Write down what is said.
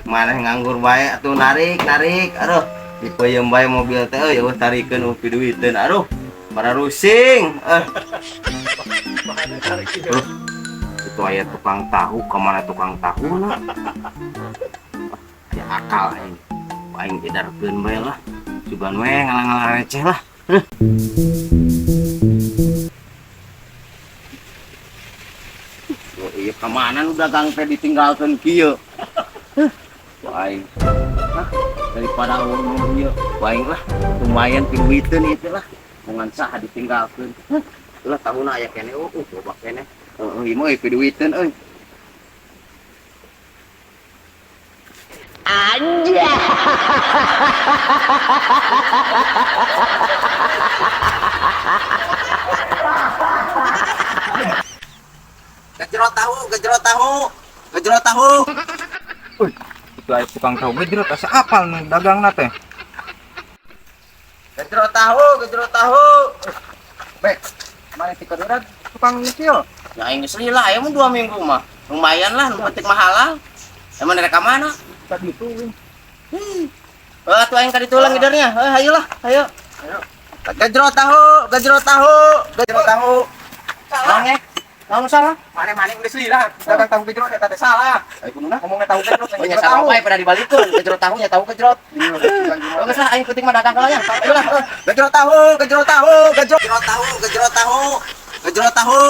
Mana nganggur bae atuh, narik narik, aduh, dipeuyeum bae mobil teh euy, euweuh tarikeun, euweuh piduiteun, aduh, para rusing eh. Aduh, itu aya tukang tahu, kemana tukang tahu na? Ya akal aing, aing edarkeun bae lah, sugan we ngalah-ngalah receh lah. Huh. Oh, iya, kemana nu dagang teh ditinggalkeun kieu? Huh, aing. Hah, daripada ngomong ieu, aing lah lumayan piduiteun itu lah. Mungan saha ditinggalkeun. Huh, lah tahuna aya keneh, oh, loba keneh. Heeh, ieu mah euy piduiteun euy. Anjay. Gejrot tahu, gejrot tahu, gejrot tahu. Uy, itu aya tukang tahu gejrot, asa apal nu dagangna teh. Gejrot tahu, gejrot tahu. Bek, mana ti kadurat tukang nyicil? Ya aing geus lila, aya mah 2 minggu mah. Lumayan lah, nu penting mah halal. Emang dari ka mana? Tadi itu wing. Eh, atuh aing ka ditu lah ngidernya. Eh, ayo lah, ayo. Gejrot tahu, gejrot tahu, gejrot tahu. Salah. Mang, naon salah? Mane-mane geus lila, dagang tahu gejrot eta teh salah. Ayo kudu nah. Ngomongna tahu gejrot, Oh, nya salah bae pada dibalikeun. Gejrot tahu nya tahu gejrot. Oh, geus lah aing penting mah dagang heula nya. Ayo lah. Gejrot tahu, gejrot tahu, gejrot tahu, gejrot tahu. Gejrot tahu.